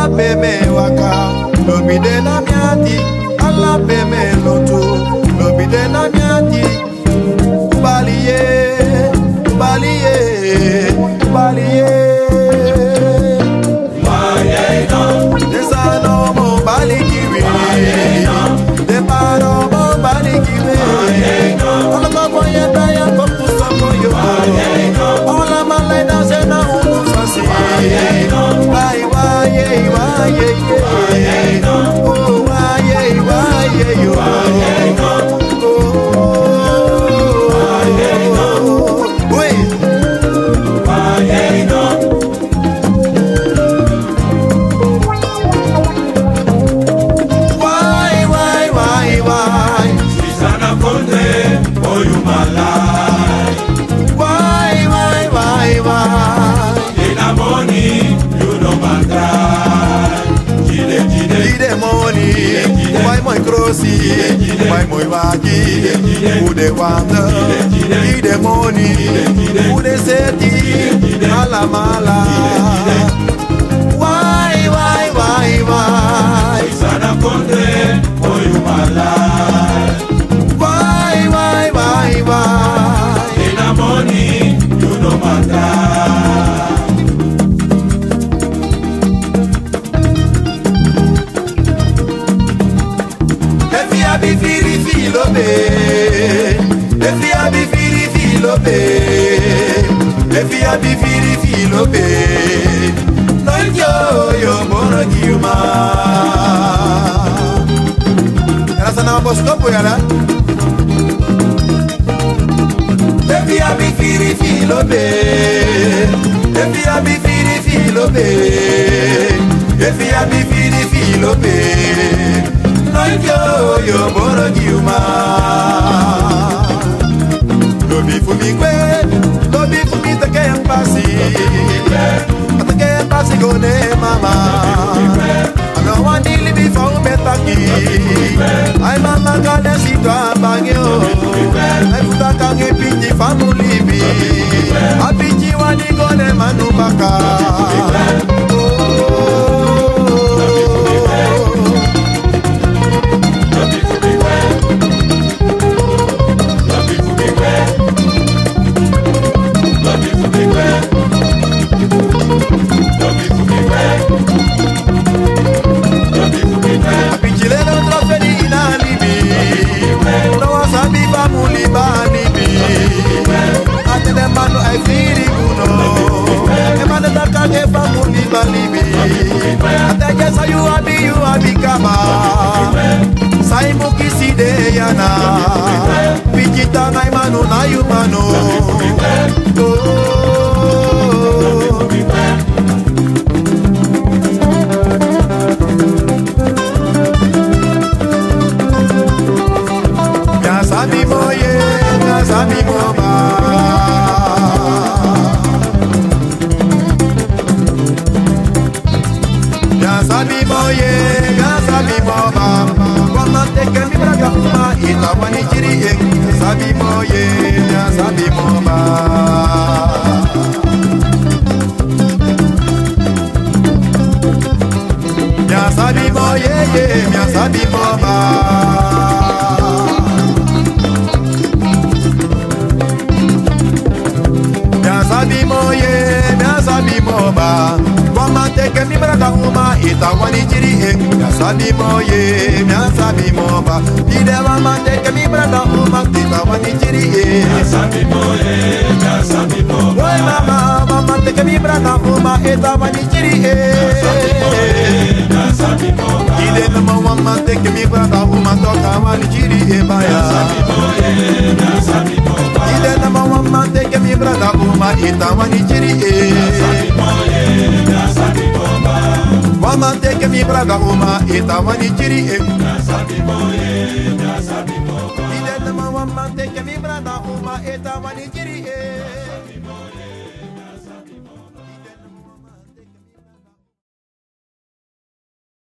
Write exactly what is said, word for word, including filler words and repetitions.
Pe mi e waka, lobi de na mi ati. Ala pe mi e lontu, lobi de na mi ati. Ubali ye, ubali ye, ubali ye. Den sa no mo bali gi wi. Den pa no mo bali gi wi. Ala ko ko ye ta ya ko ku so ko yo. Ala malai na se na unu fasi. Wai, wai, ye, wai, ye, ye. Oh, wai, ye, wai, ye, yo. Oh, wai. Wai, wai, wai, wai. Sisa na kondre, o yu malai. Wai, wai, wai, wai. Ina moni, yu no matra. Jide, jide. Jide moni. Jide, jide. Wai moi krosi. Jide, jide. Wai moi wagi. Jide, jide. Ude wanda. Jide, jide. Jide moni. Jide, jide. Ude seti. Jide, jide. Ala mala. Jide, jide. Wai, wai, wai, wai. Sisa na kondre, o yu malai. Wai, wai, wai, wai. Ina moni, yu no matra. Efu yu abi firi, firi lobi. Efu yu abi firi, firi lobi. Efu yu abi firi, firi lobi. Noiti yo, yo, boro gi yu ma. Yala, san na wan boskopu, yala. Efu yu abi firi, firi lobi. Efu yu abi firi, firi lobi. Efu yu abi firi, firi lobi. Noiti yo, yo, boro gi yu ma. Lobi fu mi kwe, lobi fu mi teke en pasi. A teke en pasi go na en mama. A no wani libi fa un ben taki. Ai mama kan den situ a bangi o. Ai fu taki a pikin fa mu libi. A pikin wani go na en manu baka. A pikin leli o tron feni ini a libi. No wan sabi fa mu libi a libi. A tende manu ai firi unu. E manu daka ke fa mu libi a libi. A tende san yu abi, yu abi kaba. San yu mu kisi de yana. Pikin tan na yu manu, na yu manu. Oh. Mi á sabi moo yee, mi á sabi moo baa. Mi á sabi moo yee, mi á sabi moo baa. Wan man teke mi brada uma, i ta wani kiri en. Mi á sabi moo yee, mi á sabi moo baa. Mi á sabi moo yee, yee, mi á sabi moo baa. Mi á sabi moo yee, mi á sabi moo baa. Wan man teke mi brada uma, i ta wani kiri en. Mi á sabi moo yee, mi á sabi moo baa. Di den wan man teke mi brada uma, i ta wani kiri en. Mi á sabi moo yee, mi á sabi moo baa. Woi mama, wan man teke mi brada uma, i ta wani kiri en. Di den namo wan man teke mi brada uma, toku a wani kiri en baya. Di den namo wan man teke mi brada uma, i ta wani kiri en. Wan man teke mi brada uma, i ta wani kiri en. Di den namo wan man teke mi brada uma, i ta wani kiri en.